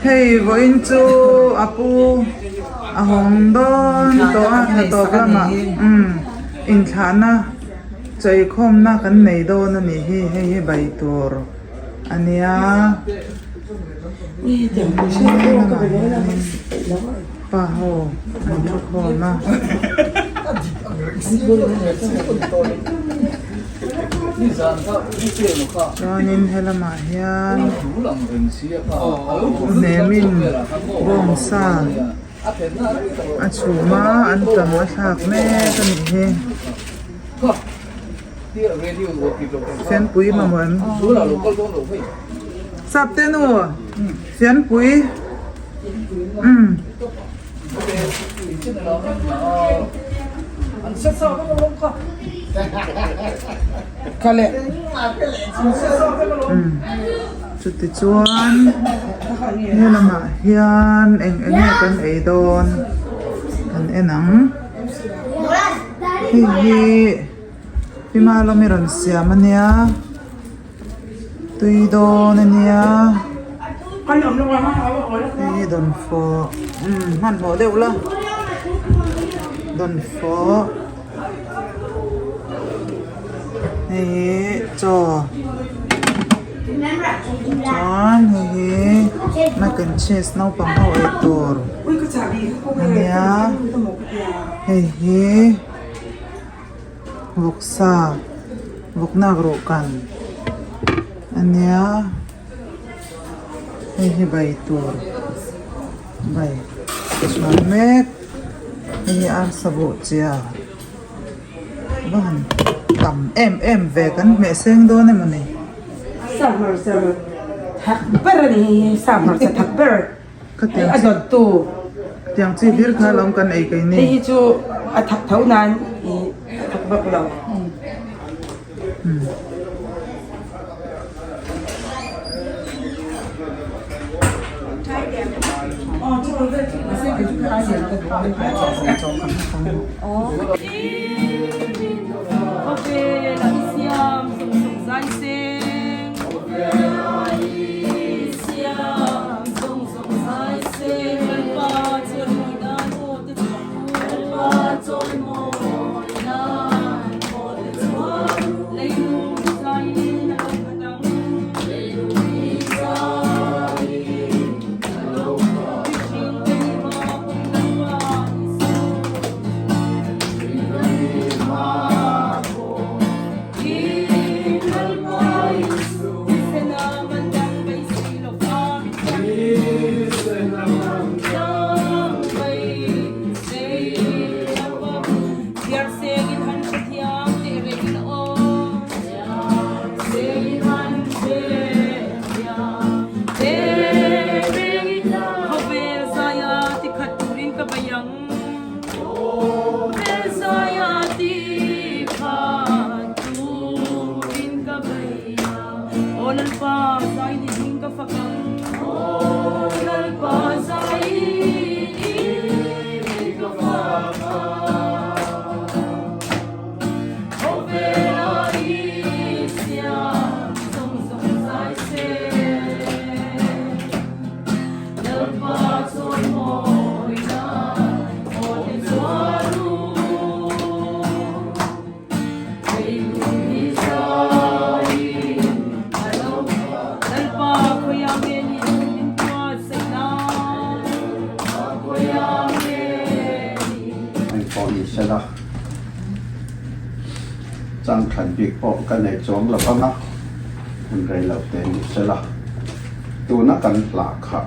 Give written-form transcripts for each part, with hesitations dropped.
Hei vawiin chu a pu a hawng dawn tawh a hnathawk lamah umm inthlahna cheikhawmna kan nei dawn a nih hi hei hi bai tur a nia. Pa ho an thu khawm a. Chuanin helamah hian hnemin bawngsa a chhum a an tam a thlak mek a nih hi. Fianpui mamawh em? Sapte nu fianpui umm. Chuti chuan he lamah hian eng eng nge kan ei dawn kan en ang hei hi Pi Malawmi rawn siam a nia. Tui dawn a nia hei hi dawnfawh umm hmanhmawh deuh la dawnfawh hei hi chaw chuan hei hi mac and cheese naupang ho ei tur a nia hei hi. Vawksa vawknak ruh kan a nia hei hi bai tur bai chhuan mek hei hi arsa buh chia va han tam em em ve kan hmeh seng dawn emaw ni. A dawttu. Tiang chi hlir kha lawm kan ei kei ni. Hei hi chu a thak tho nan i a thak vak lo. Engpawh ni sela, changthan bik pawh ka nei chuang lo vang a, hun rei lo te ni sela, tuna kan hlah kha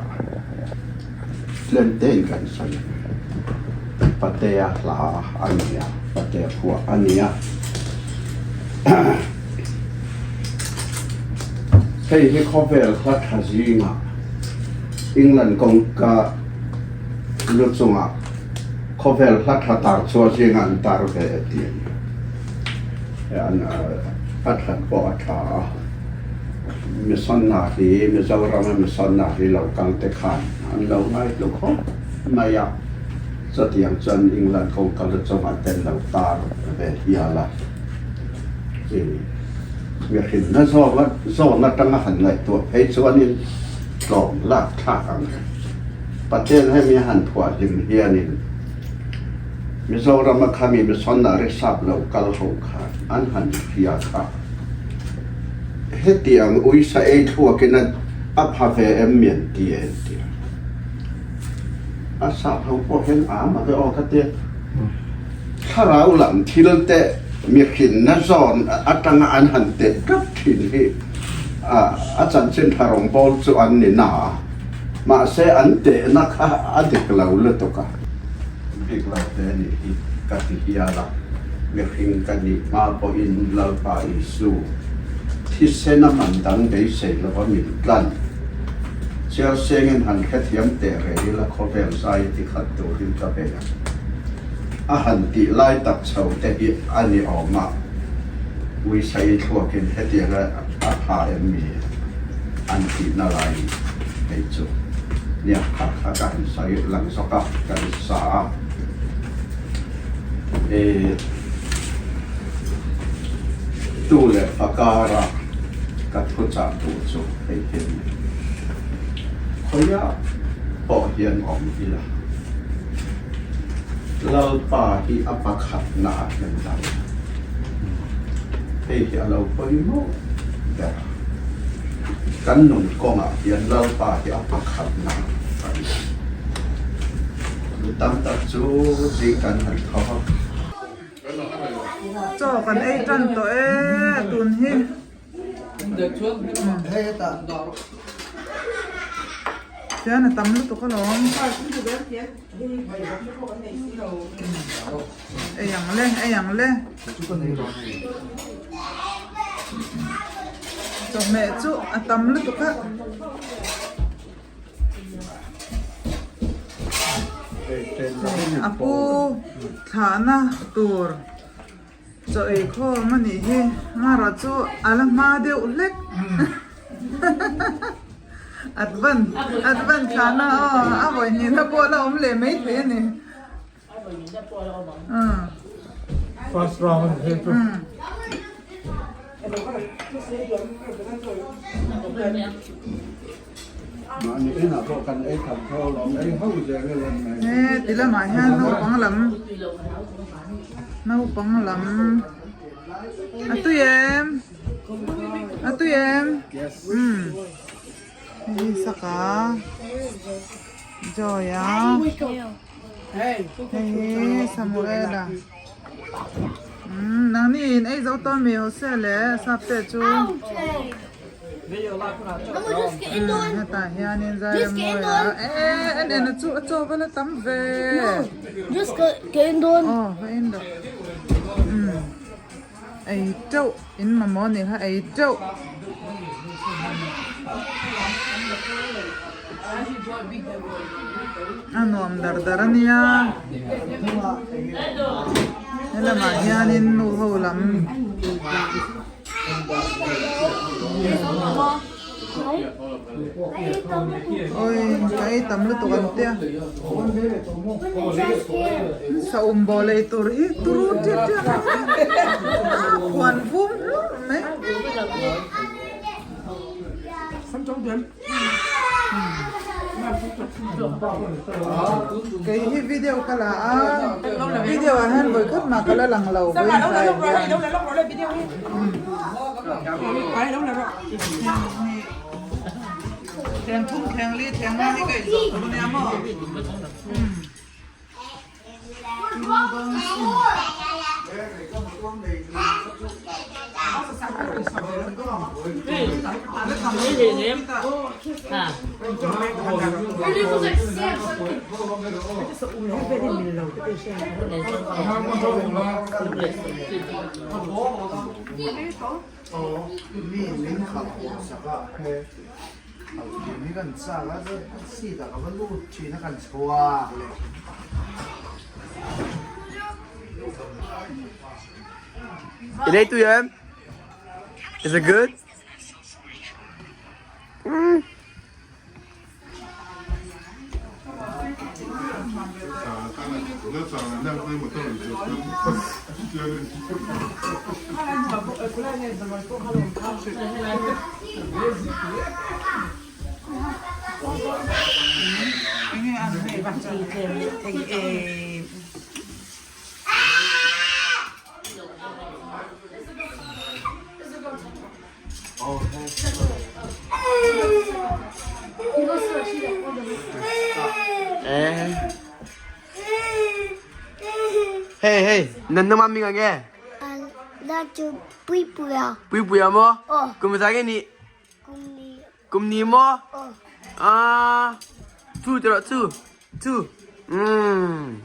tlem tein kan sawi ang. Patea hla a ni a, Patea phuah a ni a. Hei hi khawvel hla tha zingah England kawngka lu chungah khawvel hla tha tar chhuah zingah an tar ve e tih a ni. A that pawh a tha a, Missionary, Mizorama missionary lo kal te khan an lo ngaihlu khawp mai a, chutiang chuan England kawngka lu chungah te an lo tar ve hial a. Mihrinna zawn atanga han ngaihtuah phei chuanin. Tlawm lak thlak ang reng. Pathian hemi a han phuah hlim hianin Mizorama khami missionary sap lo kal ho khan an han hria kha. Hetiang uisa ei thluakin a a pha ve em mi an ti e an ti a. A sap ho pawh hian a mak e aw ka ti a. Thlarau lam thil te mihrinna zawn atanga an han teh tlat thin hi a chanchin tha rawngbâwl chu an ni na a, mahse an tehna kha a dik lo lutuk a. Bik lo te nih hi ka ti hial a, mihring ka nih hma pawhin Lalpa Isu thisena man dang beisei lova min tlan. Chiarsengin han hrethiam teh reng ila khawvel zai ti khat turin ka bei a. A han tih lai tak chho te hi a ni awm a, Uisai thluakin hetianga a pha em mi an tihna lai hei chu nia kha kha ka han sawi lang zawk a, kan sa a. E tu leh fa kara ka thuchah tur chu hei hi a ni. Khawiah pawh hian awm ila. Lalpa hi a pakhatna ah hian dah ila. Hei hi a lo pawimawh ber a. Kan nun kawngah hian Lalpa hi a pakhatna ah a ni. Mi tam tak chu zing kan han tho a. Chaw kan ei tan tawh e tun hi. Tian a tam lutuk alawm. Ei ang le, ei ang le. Chawhmeh chu a tam lutuk a. A pu thlahna tur chaw ei khawm a nih hi Mara chu a la hma deuh hlek advan advan thlahna aw a vawi hnihna pawh la awm leh mai thei a ni. First round a ni phei chu. He ti lamah hian naupang lam naupang lam a tui em a tui em umm hei hi saka joy a hei hi samuela. Umm nangni in ei zo tawn mi Jose leh Sapte chu umm hetah hianin zai a mawi a eh en en a chu a chaw vel a tam ve aw va en rawh umm ei teuh in mamawh anih kha ei teuh. A nuam dar dar a nia helamah hianin nu ho lam awi ka ei tam lutuk an tia saum bawh lei tur hi turu tiat tiat a phuan vum hlurh mai. Kei hi video ka la a, video ah hian vawi khat mah ka la lang lo vawiin tlai hian. Thleng thum thleng li thleng nga hi ka inzawh tur ania maw. It 8 a.m. Is it good? Mm. Enge an hei va Chi tlem leh thei em. Hey hey, nan nama ming ange? Na chu pui pui a. Pui pui a mo? Aw. Kum za nge ni? Kum ni. Kum ni mo? Aw. Ah, chu tiro chu. Chu. Mm.